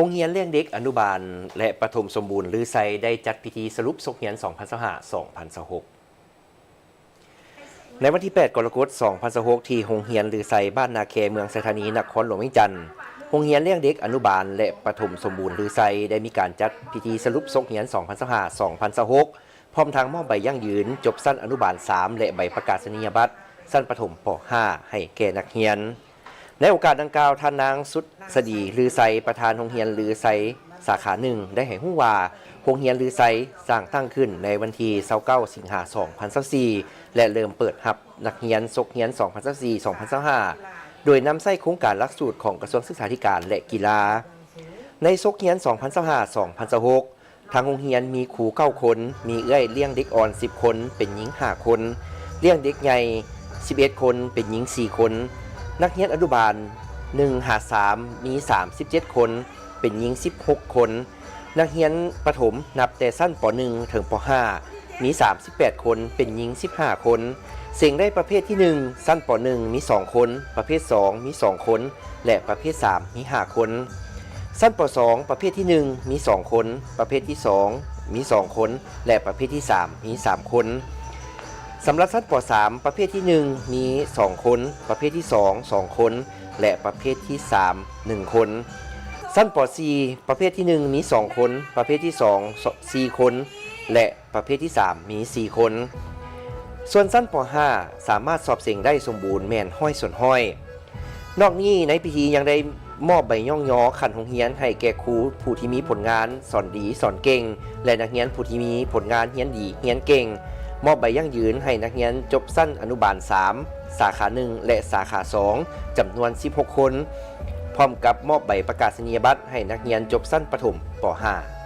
ໂຮງຮຽນລ້ຽງເດັກອະນຸບານ ແລະ ປະຖົມສົມບູນລືໄຊ ໄດ້ຈັດພິທີສະຫຼຸບສົກຮຽນສອງພັນຊາວຫ້າ ສອງພັນຊາວຫົກ ໃນວັນທີແປດ ກໍລະກົດ ສອງພັນຊາວຫົກ ທີ່ໂຮງຮຽນລືໄຊ ບ້ານນາແຄ ເມືອງໄຊທານີ ນະຄອນຫຼວງວຽງຈັນ. ໂຮງຮຽນລ້ຽງເດັກອະນຸບານ ແລະ ປະຖົມສົມບູນລືໄຊ ໄດ້ມີການຈັດພິທີສະຫຼຸບສົກຮຽນສອງພັນຊາວຫ້າ ສອງພັນຊາວຫົກ ພ້ອມທັງມອບໃບຢັ້ງຢືນຈົບຊັ້ນອະນຸບານສາມ ແລະ ໃບປະກາສະນີຍະບັດຊັ້ນປະຖົມ ປໍຫ້າ ໃຫ້ແກ່ນັກຮຽນ. ໃນໂອກາດດັ່ງກ່າວ, ທ່ານນາງ ສຸດສະດີ ລືໄຊ ປະທານໂຮງຮຽນລືໄຊ ສາຂາໜຶ່ງ ໄດ້ໃຫ້ຮູ້ວ່າ ໂຮງຮຽນລືໄຊສ້າງຕັ້ງຂຶ້ນໃນວັນທີຊາວເກົ້າ ສິງຫາ ສອງພັນຊາວສີ່ ແລະ ເລີ່ມເປີດຮັບນັກຮຽນສົກຮຽນສອງພັນຊາວສີ່ ສອງພັນຊາວຫ້າ ໂດຍນຳໃຊ້ໂຄງການຫຼັກສູດຂອງກະຊວງສຶກສາທິການ ແລະ ກິລາ. ໃນສົກຮຽນສອງພັນຊາວຫ້າ ສອງພັນຊາວຫົກ ທາງໂຮງຮຽນມີຄູເກົ້າຄົນ, ມີເອື້ອຍລ້ຽງເດັກອ່ອນສິບຄົນ ເປັນຍິງຫ້າຄົນ, ລ້ຽງເດັກໃຫຍ່ສິບເອັດຄົນ ເປັນຍິງສີ່ຄົນ, ນັກຮຽນອະນຸບານໜຶ່ງຫາສາມ ມີສາມສິບເຈັດຄົນ ເປັນຍິງສິບຫົກຄົນ, ນັກຮຽນປະຖົມນັບແຕ່ຊັ້ນ ປໍໜຶ່ງ ເຖິງ ປໍຫ້າ ມີສາມສິບແປດຄົນ ເປັນຍິງສິບຫ້າຄົນ. ເສັງໄດ້ປະເພດທີໜຶ່ງ ຊັ້ນ ປໍໜຶ່ງ ມີສອງຄົນ, ປະເພດສອງ ມີສອງຄົນ ແລະ ປະເພດສາມ ມີຫ້າຄົນ. ຊັ້ນ ປໍສອງ ປະເພດທີໜຶ່ງ ມີສອງຄົນ, ປະເພດທີສອງ ມີສອງຄົນ ແລະ ປະເພດທີສາມ ມີສາມຄົນ. ສຳລັບຊັ້ນ ປໍສາມ ປະເພດທີໜຶ່ງ ມີສອງຄົນ, ປະເພດທີສອງ ສອງຄົນ ແລະ ປະເພດທີສາມ ໜຶ່ງຄົນ. ຊັ້ນ ປໍສີ່ ປະເພດທີໜຶ່ງ ມີສອງຄົນ, ປະເພດທີສອງ ສີ່ຄົນ ແລະ ປະເພດທີສາມ ມີສີ່ຄົນ. ສ່ວນຊັ້ນ ປໍຫ້າ ສາມາດສອບເສັງໄດ້ສົມບູນແມ່ນຮ້ອຍສ່ວນຮ້ອຍ. ນອກນີ້, ໃນພິທີຍັງໄດ້ມອບໃບຍ້ອງຍໍຂັ້ນໂຮງຮຽນໃຫ້ແກ່ຄູຜູ້ທີ່ມີຜົນງານສອນດີສອນເກັ່ງ ແລະ ນັກຮຽນຜູ້ທີ່ມີຜົນງານຮຽນດີຮຽນເກັ່ງ, ມອບໃບຢັ້ງຢືນໃຫ້ນັກຮຽນຈົບຊັ້ນອະນຸບານສາມ ສາຂາໜຶ່ງ ແລະ ສາຂາສອງ ຈຳນວນສິບຫົກຄົນ, ພ້ອມກັບມອບໃບປະກາສະນີຍະບັດໃຫ້ນັກຮຽນຈົບຊັ້ນປະຖົມ ປໍຫ້າ.